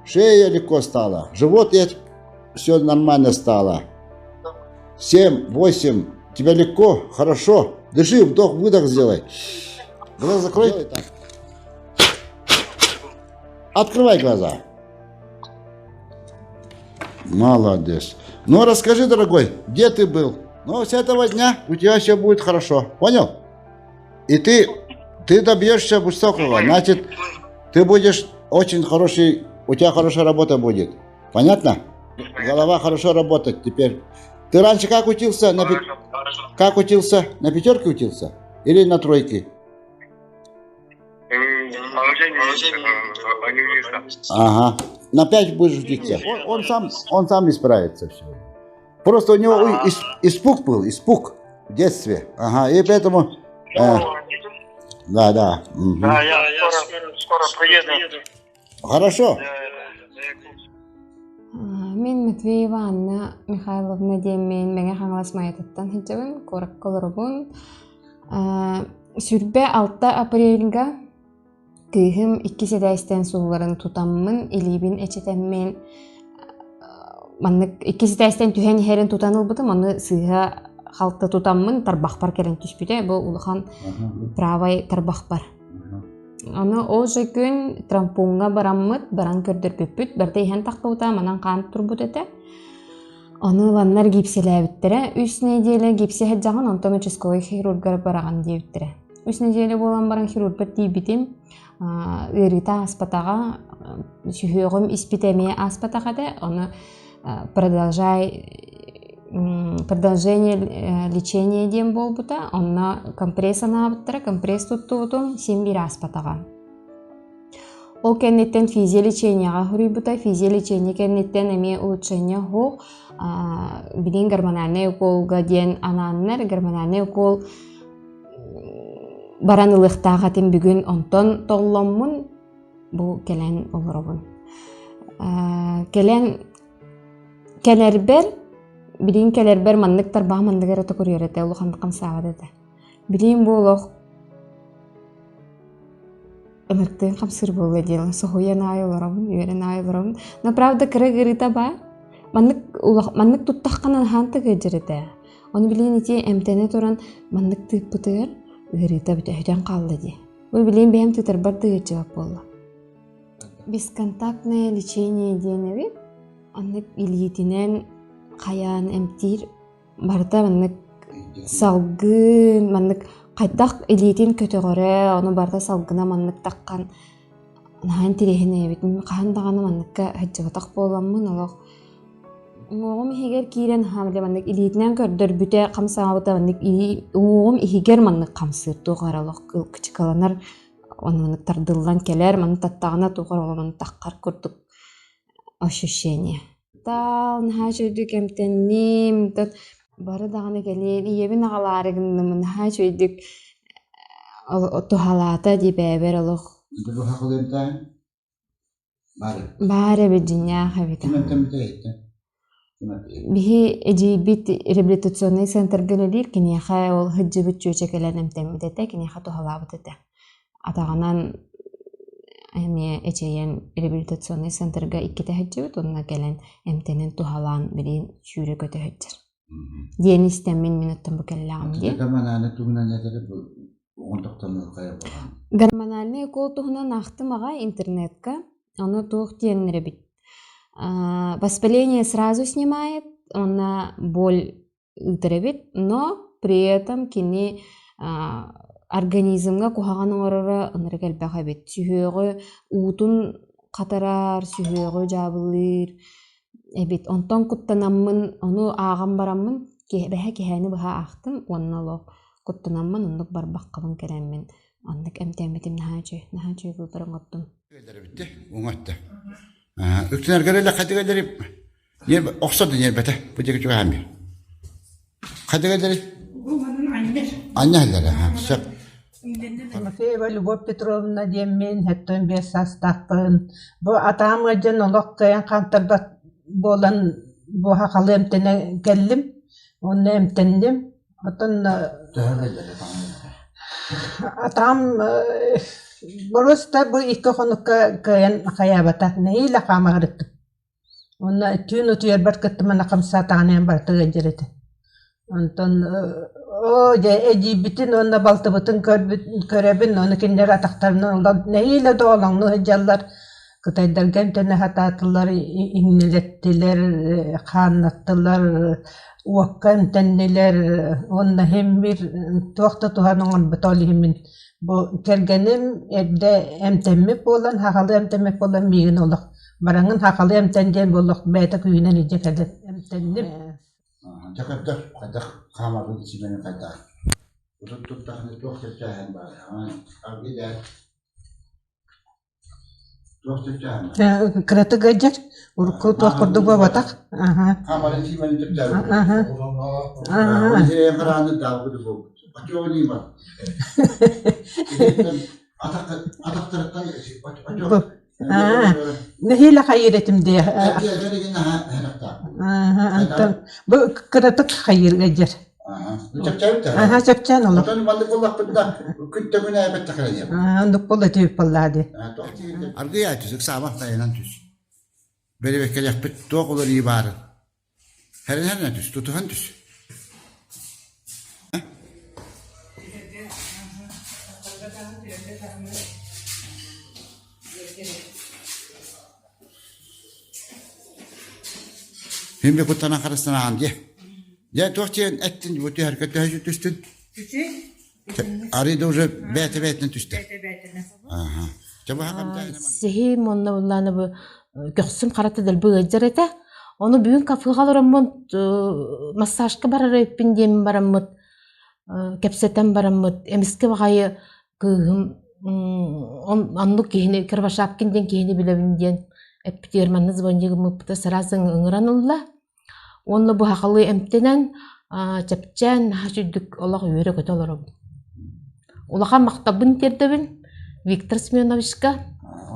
Шея легко стала, живот все нормально стало. Семь, восемь. Тебя легко, хорошо. Дыши, вдох, выдох сделай. Глаза закрой. Открывай глаза. Молодец. Ну, расскажи, дорогой, где ты был? Ну, с этого дня у тебя все будет хорошо. Понял? И ты, ты добьешься высокого. Значит, ты будешь очень хороший, у тебя хорошая работа будет. Понятно? Голова хорошо работает теперь. Ты раньше как учился? На пи... Как учился? На пятерке учился? Или на тройке? Ага. На пять будешь учиться. Он, он, сам, он сам исправится все. Просто у него испуг был, испуг в детстве. Ага, и поэтому... Э, да, да. Угу. Да, я, я скоро, скоро приеду. Хорошо. Мин Матвеева Анна Михайловна диэммин Мэҥэ Хаҥалас Майатыттан сылдьабын, куоракка олоробун. 26 апрельга кыыһым иккис этээстэн суулларын тутаммын, илиибин эчэтэммин маннык иккис этээстэн түһэн иһэрин тутан ылбытым, ону сыыһа халты тутаммын тарбахпар кэлэн түспүтэ. Бу улахан правай тарбахпар. Аны ол же күн трампуҥҥа бараммыт, баран көрдөрбүппүт, барыта иһэн таххыбыта, манан хаан турбут этэ. Ону ыланнар гипсэлээбиттэрэ. Үс нэдиэлэ гипсэ сылдьаҕын, онтон участковай хирургар бараҕын диэбиттэрэ. Үс нэдиэлэ буолан баран хирургар тиийбитим, ыарыыта ааспатаҕа, сүһүөҕүм испитэ эмиэ ааспатах этэ. Ону продолжай продолжение лечения диэн буолбута. Онно компресс анаабыттара, компресс туттубутум, син биир ааспатаҕа. Ол кэнниттэн физиолечениеҕа суруйбута. Физиолечение кэнниттэн эмиэ улучшение суох. Билигин гормональнай уколга диэн анааннар, гормональнай укол баран ылыахтаах этим бүгүн. Онтон толломмун бу кэлэн олоробун. Кэлэн кэлэрбэр, билигин кэлэрбэр маннык тарбаҕым анныгар эрэ токуруйар этэ, улаханнык хамсаабат этэ. Билигин бу олох ынырыктыын хамсыыр буолла диэн соһуйан аайы олоробун, үөрэн аайы олоробун. Но правда кыра ыарыыта баар. Маннык маннык туттаххына наһаан тыгыдьыр этэ. Ону билигин ити эмтэнэ туран маннык тыыппытыгар ыарыыта бүтэн хаалла дии. Бу билигин бэйэм тыытарбар да ыалдьыбат буолла. Бесконтактное лечение диэн эбит. Оннук илиитинэн хайаан эмтиир барыта маннык салгын, маннык хайдах илиитин көтөҕөрө, ону барыта салгына маннык таххан наһаа интэриэһинэй эбит. Хаһан даҕаны манныкка сылдьыбатах буоламмын олох Уҥуоҕум иһигэр киирэн хаамда маннык илиитинэн көрдөрбүтэ хамсаабыта маннык уҥуоҕум иһигэр маннык хамсыыр туох эрэ олох кычыкаланар маннык тардыллан кэлэр маннык таттаҕына туох эрэ олох таххар курдук ощущение. Таал наһаа үчүгэйдик эмтэнним бары даҕаны кэлиэн ийэбин аҕалаары гынным наһаа үчүгэйдик туһалаата дии бэйэбэр олох. Баар эбит дьиҥнээх эбит. Биһи эдьиийбит реабилитационнай центрга үлэлиир, киниэхэ ол сылдьыбыт чүөчэ кэлэн эмтэммит этэ, киниэхэ туһалаабыт этэ. Атаҕынан эмиэ эчэйэн реабилитационнай центрга иккитэ сылдьыбыт уонна кэлэн эмтэнэн туһалаан билигин сүүрэ-көтө сылдьар. Диэн истэммин мин оттон бу кэллэҕим дии. Гормональный укол туһунан аахтым аҕай интернетка. Ону туох диэннэр эбит. Воспаление сразу снимает, уонна боль ыытар эбит, но при этом кини организмҥа куһаҕан оҥороро ынырык элбэх эбит. Сүһүөҕү уутун хатарар, сүһүөҕү дьаабылыыр эбит. Онтон куттанаммын, ону ааҕан бараммын, бэһэ киһээни быһа аахтым уонна олох куттанаммын оннук барбаххабын кэлэммин оннук эмтэммитим наһаа үчүгэй, наһаа үчүгэй выбор оҥордум. Эбитти, уҥа өттө. Үктэнэргэр элэ хатыгалары охсор да ньиэрбэтэ, бу диэки чугаһаан биэр. Хатыгалары анньаллар, сөп. Тимофеева Любовь Петровна диэммин, хэттэн биэс саастаахпын. Бу атаам ыалдьан олох кыайан хаамтарбат буолан бу хахалы эмтэнэ кэллим. Уонна эмтэнним. Оттон атаам боруоста бу икки хонукка кыайан хайаабата. Нэһиилэ хаамаһырыттым. Уонна түүн утуйарбар кытта манна хамсаатаҕына барыта ыалдьар этэ. Онтон оо дьэ эдьиийбитин уонна балтыбытын көрбүт көрөбүн уонна кинилэр атахтарынан ылан нэһиилэ доҕолоҥнуу сылдьаллар. Кытайдарга эмтэнэ сатаатылар, иҥнэлэттилэр, хааннаттылар, уокка эмтэннилэр уонна иһин биир туох да туһаны оҥорбото ол иһин мин бу кэргэним эрдэ эмтэммит буолан, сахалыы эмтэммит буолан миигин олох Бараҥын хахалы эмтэн диэн буоллах бэйэтэ күүһүнэн илдьэ кэлэн эмтэнним. Дьэ хайдах хайдах хаамарбын сибэни хайдах утут туттахына туох чэпчээһин баар аргыйдар туох чэпчээһин баар Кыратык ыалдьар урукку туох курдук буолбатах хаамарын сиимэни чэпчээбит ол иһин харааны даабыт буолбут очуо нима атахтарыттан очуо. Нэһиилэ хайыыр этим дии. Антон бу кыратык хайыыр ыалдьар. Аха чэпчээн олох. Оннук буолла түбүк буоллаа дии. Аргыйаа түс, ыксаабах тайанан түс. Бэрэбэккэлэхпит туох уларыйыы баарын. Хэрэн түс, тутуһан түс. Мин би куттанан харыстанаҕын дии. Дьэ туох диэн эттин бу түһэргэ төһө түстүн? Арый да уже бэйэтэ бэйэтинэн түстэ. Аха. Сиһи уонна буллааны бу көхсүм харата дэлби ыалдьар этэ. Ону бүгүн кафега олороммун массажка барар эбиппин диэн бараммыт кэпсэтэн бараммыт эмискэ баҕайы кыыһым оннук киһини Кривошапкин диэн киһини билэбин диэн эппитигэр манна звонигыммыппыта сразу ыҥыран ылла. Уонна бу сахалыы эмтэнэн, чэпчээн, наһаа үчүгдүк олох үөрэ-көтө олоробун. Улахан махталбын тиэрдэбин Виктор Семеновичка.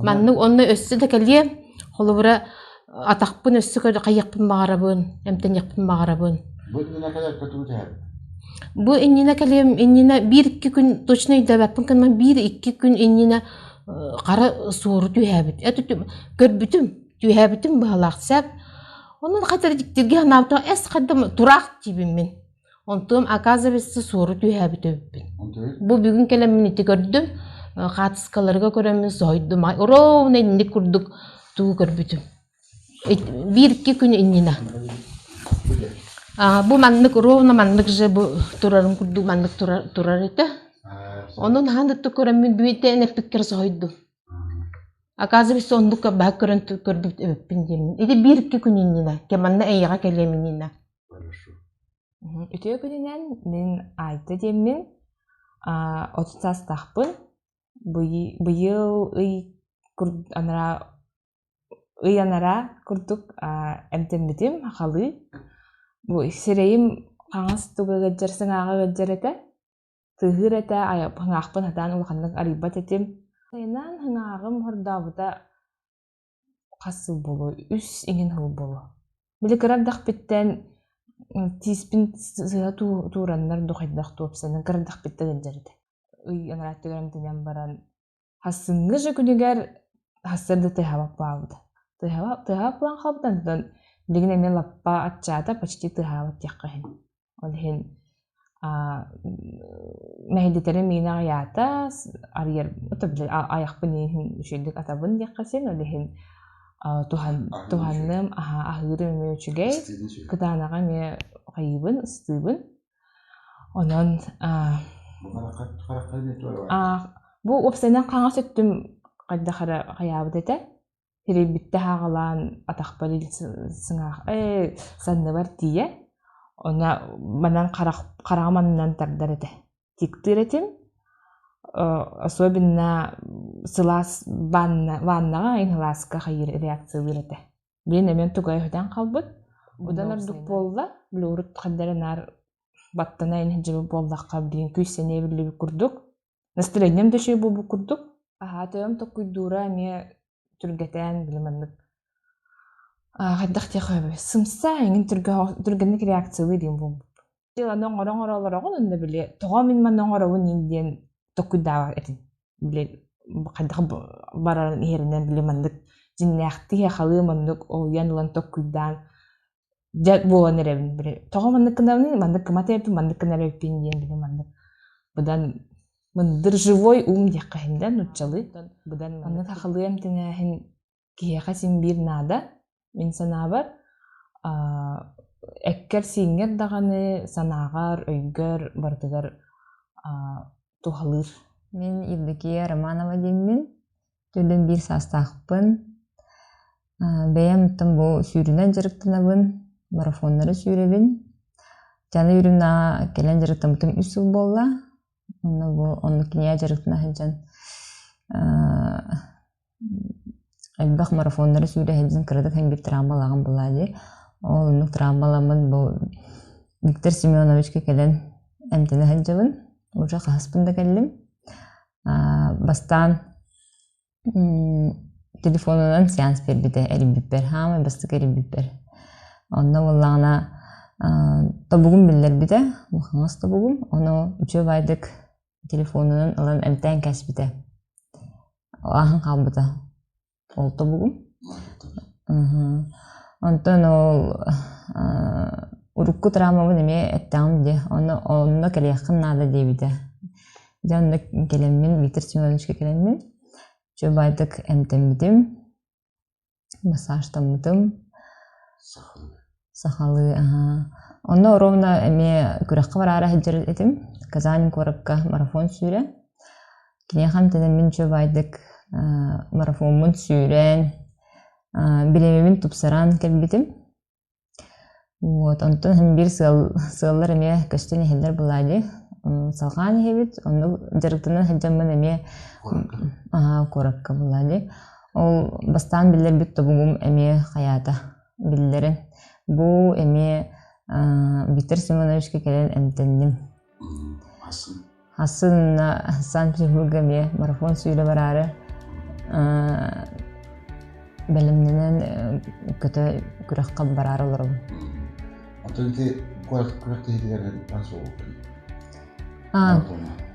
Маннык уонна өссө да кэлиэм. Холобура, атахпын өссө хайыахпын баҕарабын, эмтэниэхпин баҕарабын. Бу иннинэ кэлэргэ тугу түһэрбит? Бу иннинэ кэлиэм иннинэ биир-икки күн точно өйдөөбөппүн гынан биир-икки күн иннинэ хара суору түһээбит. Көрбүтүм, түһээбитим быһалаах сөп. Онон хатыр дьиктиргэ санаабытым эс хаддам тураах диибин мин. Онтум оказывается суору түһээбит эбиппин. Бу бүгүн кэлэммин ити көрдүм. Хаатыскаларга көрөммүн соһуйдум. Ровно инник курдук тугу көрбүтүм. Биир-икки күн иннинэ. Бу маннык ровно маннык же бу турарын курдук маннык турар этэ. Онон хаан да көрөммүн бүйтэн эппиккэр соһуйдум. Оказывается, оннук баһа көрөн көрбүт эбиппин диэммин. Ити биир-икки күн иннинэ, манна эйиэхэ кэлиэм иннинэ. Үтүө күнүнэн мин Айта диэммин, 30 саастаахпын. Быйыл ый анараа ый анараа курдук эмтэммитим сахалыы. Бу сирэйим хаҥас туга ыалдьар, сыҥааҕа ыалдьар этэ. Тыаһыыр этэ, сыҥаахпын сатаан улаханнык арыйбат этим. Сайынан сыҥааҕым хордообута хас сыл буолуой, үс иҥин сыл буолуо. Били кыра эрдэхпиттэн тииспин сыыһа туураннар дуу хайдах туопсанан кыра эрдэхпиттэн ыалдьар этэ. Ый анараа өттүгэр эмтэнэн баран Сарсыҥҥы же күнүгэр сарсыарда тыаһаабат буолбута. Тыаһаабат буолан хаалбыта, онтон билигин эмиэ лаппа аччаата, почти тыаһаабат диэххэ иһин. Ол иһин мэһэйдэтэрим миинэ аҕыйаата, арыйар айахпын иһин үчүгэйдик атабын диэххэ син, ол иһин туһанным, аһыырым эмиэ үчүгэй, кытаанаҕы эмиэ хайыыбын, ыстыыбын. Онон бу уопсайынан хаҥас өттүм хайдах эрэ хайаабыт этэ. Тирийбиттэ аҕалаан атахпар сыҥаах санныбар тиийэ. Онно манан харах хараҕым аннынан тардар этэ. Тиктиир этим. Особенно сылаас ваннаҕа инһалааска хайыыр реакциялыыр этэ. Билин эмиэ тугай өһүтэн хаалбыт. Быдан ордук буолла. Били урут ханна эрэ наар баттана иһдьибит буоллахха билин күүс-сэниэ биллибит курдук. Настроением да үчүгэй буолбут курдук. Аһаа төбөм токкуйдуура эмиэ түргэтээн били маннык хайдах диэххэ сөбүй сымса эҥин түргэнник реакциялыы диэн буолбут. Дьыаланы оҥоро-оҥоро олороҕун онно били тоҕо мин манна оҥоробун диэн токкуйдаабат этим. Били хайдах баран иһэринэн били маннык дьиҥнээхтии халыы маннык олуйан ылан токкуйдаан дьэ буолан эрэбин били тоҕо маннык гынабыный маннык гыммат эбиппин маннык гынар эбиппин диэн били маннык быдан мындыр живой ум диэххэ иһин да нууччалыы быдан маннык сахалыы эмтэнээһин киһиэхэ син биир наада. Мин санаабар, эккэр-сииҥҥэр даҕаны, санааҕар, өйгөр барытыгар туһалыыр. Мин Евдокия Романова диэммин, төрдүн биир саастаахпын. Бэйэм оттон бу сүүрүүнэн дьарыктанабын, марафоннары сүүрэбин. Тяна Юрьевнаҕа кэлэн дьарыктаммытым үс сыл буолла. Онно бу оннук кинигэ дьарыктана сылдьан Элбэх марафоннары сүүрэ сылдьан кыратык син биир травмалааҕым буолаа дии. Ол оннук травмаламмын бу Виктор Семеновичка кэлэн эмтэнэ сылдьабын. Уже хаһыспын да кэллим. Бастаан Телефонунан сеанс биэрбитэ эрийбиппэр, хаамай бастакы эрийбиппэр. Онно буоллаҕына тобугум биллэрбитэ, хаҥас тобугум. Ону үчүгэй баайдык телефонунан ылан эмтээн кээспитэ. Ааһан хаалбыта ол тобугум. Онтон ол урукку травмабын эмиэ эттэҕим дии. Онно онно кэлиэххин наада диэбитэ. Дьэ онно кэлэммин Виктор Семеновичка кэлэммин Чубайдык эмтэммитим, массажтаммытым. Сахалыы, аһаа. Онно ровно эмиэ күрэххэ бараары сылдьар этим. Казань куоракка марафон сүүрэ. Киниэхэ эмтэнэммин чубайдык марафоммун сүүрэн, билимибин тупсаран кэлбитим. Вот, онтон син биир сыал, сыаллар эмиэ көстөн иһэллэр былаадьы. Салҕаан иһэбит, оннук дьарыктанан сылдьаммын эмиэ аһаа куоракка былаадьы. Ол бастаан биллэрбит тобугум эмиэ хайаата биллэрин. Бу эмиэ Виктор Семеновичка кэлэн эмтэнним. Асын Санкт-Петербурга эмиэ марафон сүүрэ бараары бэлэмнэнэн көтө күрэххэ бараары олоробун. Оттон ити куорат күрэхтэһиитигэр суолуппун.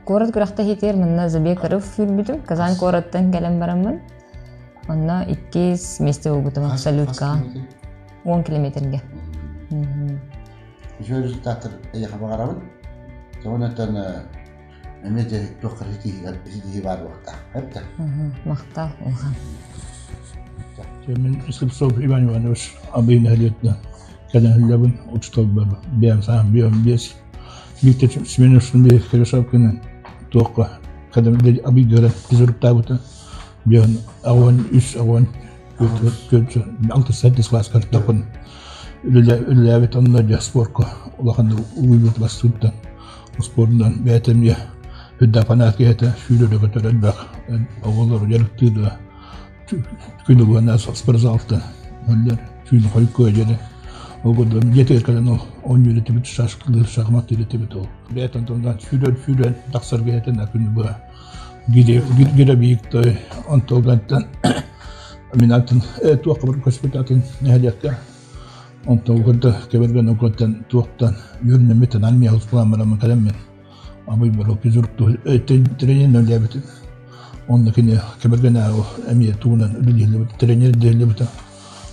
Куорат күрэхтэһиитигэр манна Забекаров сүүрбүтүм. Казань куораттан кэлэн бараммын. Онно иккис миэстэ буолбутум абсолютка. 10 километрга. Үчүгэй результаттар эйиэхэ баҕарабын. Онон эмиэ дьэ туохха ситиһии баар буолта. Эптэ. Махтал улахан. Мен Слепцов Иван Иванович Абый нэһилиэтинэн кэлэн иһиллэбин учууталбар бэйэм саам биэм биэс Виктор Семеновичтын биһи Киришавкинын туохха кадам Абыйгара физруктаабыта биэн аҕуон үс аҕуон алты сэттис класска тахын үлэлээбит онно дьэ спорка улаханнык угуйбут бастыыттан спордунан бэйэтэ эмиэ үрдээх фанат киһитэ сүүрэрэ көтөр элбэх оҕолору дьарыктыыра күн уһуна спортзалтан өллөр сүүнү хойукку дьэри ол курдук дьиэтигэр кэлэн ол оонньуур этибит шашкалыыр шахматтыыр этибит ол бэйэтин тылынан сүүрэн сүүрэн тахсар киһитин күнү быһа Гирэбииктой онтолгантан мин атын туохха бар көспүт атын нэһилиэккэ онтолгонта кэбэргэн огонтан туохтан үөрнэммит армия хоспулаан кэлэммин абый барыл физрук тренер үлээбитим онно кини кэбэргэн эмиэ тугунан үлэлиһиллибит тренер диһиллибитэ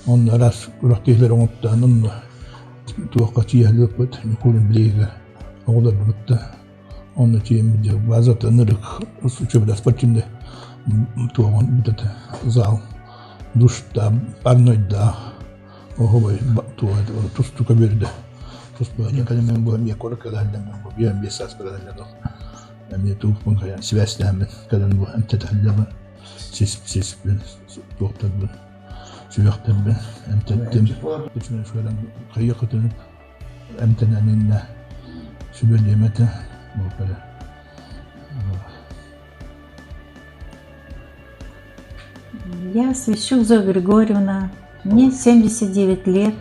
онно араас күрэхтэһиилэр оҥоттоон онно туохха тиийэллибиппит Никулин билиигэ оҕолорбут Онно тиийэммит дьэ базата ынырык учебный спортивный туоҕун бүтэтэ зал душтаах парнойдаах оһобой туох тустуука биэрдэ туспа кэлэммин бу эмиэ куоракка кэлэллэммин бу биэм биэс саас кэлэллэр эмиэ тууппун хайан сибээстээммин кэлэн бу эмтэтэллэбин сис сиспин туохтарбын сүрэхтэрбин эмтэттим хайыахытын эмтэнэн иннэ сүбэлиэм этэ Я Свищук Зоя Григорьевна, мне 79 лет.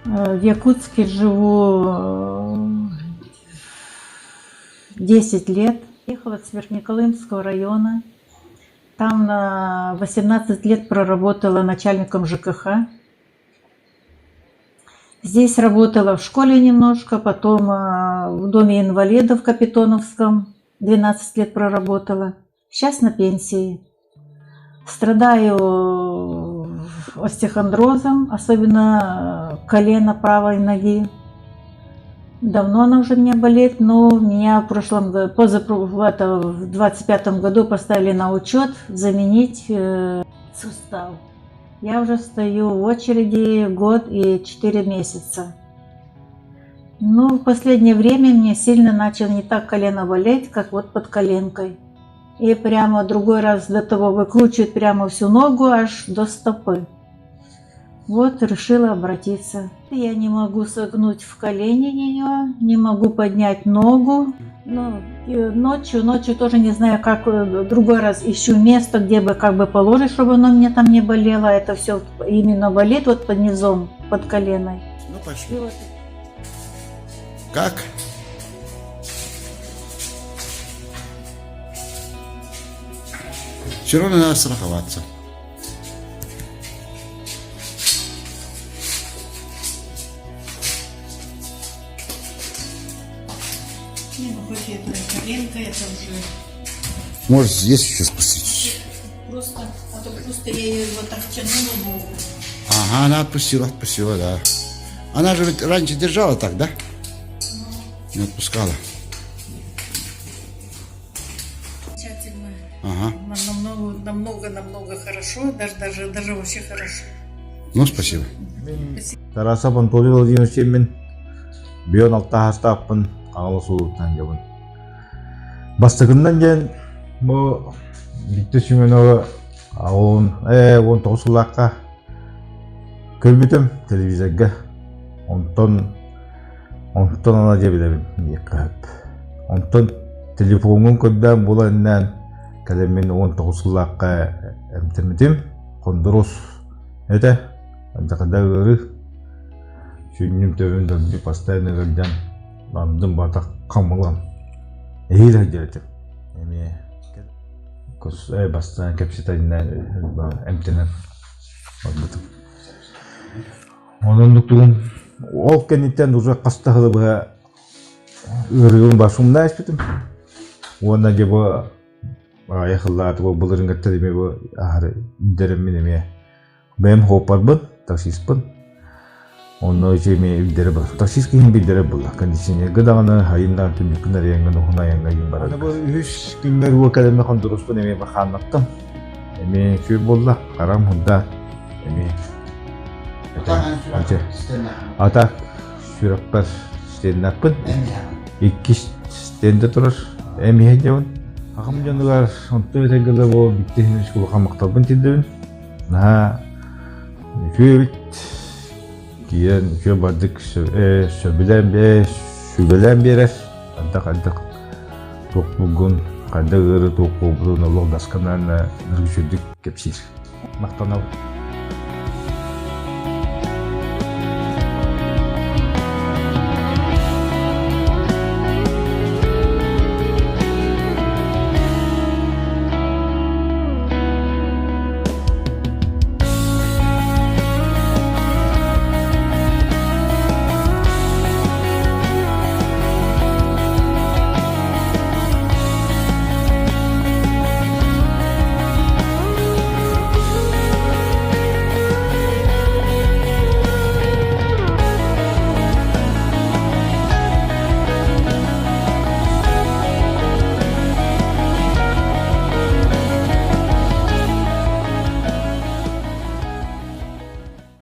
В Якутске живу 10 лет. Ехала с Верхнеколымского района. Там на 18 лет проработала начальником ЖКХ. Здесь работала в школе немножко, потом в доме инвалидов в Капитоновском 12 лет проработала. Сейчас на пенсии. Страдаю остеохондрозом, особенно колено правой ноги. Давно она уже у меня болит, но меня в прошлом, позапро, это, в 25 году поставили на учет заменить сустав. Я уже стою в очереди год и 4 месяца. Ну, в последнее время мне сильно начал не так колено болеть, как вот под коленкой. И прямо другой раз до того выкручивает прямо всю ногу аж до стопы. Вот решила обратиться. Я не могу согнуть в колени ее, не могу поднять ногу. Ну, ночью, ночью тоже не знаю, как другой раз ищу место, где бы как бы положить, чтобы оно мне там не болело. Это все именно болит вот под низом, под коленой. Ну, пошли. Как? Все равно надо страховаться. Не, ну хоть это коленка, это уже... Может, здесь еще спустить? Просто, а то просто я ее вот так тянула ногу. Ага, она отпустила, отпустила, да. Она же ведь раньше держала так, да? Не отпускала. Замечательно. Ага. Намного, намного, намного хорошо, даже, даже, даже вообще хорошо. Ну, спасибо. Тарасов Анатолий Владимирович мин бион алта хастааппын Хаҥалас улууһуттан дьабын. Бастакыннан диэн бу Виктор Семенова 19 сыллаахха көрбүтүм телевизорга. Онтон онтон ана дьэ билэбин диэххэ сөп. Онтон телефоҥҥун көрдөөн була иннээн кэлэн мин 19 сыллаахха эмтэммитим. Хондурус этэ, алдьархайда ыарыы. Сүнньүм төбөм дэлби постоянно ыалдьан бардым бата хамылам. Эһиил сылдьар этим. Эмиэ бастаан кэпсэтэннээн эмтэнэн барбытым. Онон тугум ол кэнниттэн уже хас да сылы быһа ыарыыбын басымна испитим. Уонна дьэ бу аҕыйах сыллаата бу былырыыҥҥыттан эмиэ бу аһары дэрэммин эмиэ Бэйэм хооппарбын, таксиспын. Онно ити эмиэ илдэрэ бар. Таксист киһин билдэрэ буолла. Кондиционерга даҕаны айыннаан түннүккүн арыйаҥҥын уһун айаҥҥа иһин барар. Бу үһүс күммэр уо кэлэммэ хондуруспун эмиэ бахааннаттым. Эмиэ үчүгэй буолла. Харам хунда эмиэ Ата сүрэхпэр стеннаппын. Иккис стенде турар. Эмиэ дьабын. Аҕам дьонугар онто этэргэ бу битти улахан махталбын тиэрдэбин. Наһаа үтүө эбит. Киирэн үтүө бардык сөбүлээн сүбэлээн биэрэр. Хайдах-хайдах туох булгун, хайдах ыары туох буолбутун олох дасканаан үчүгдүк кэпсиир. Махтанабын.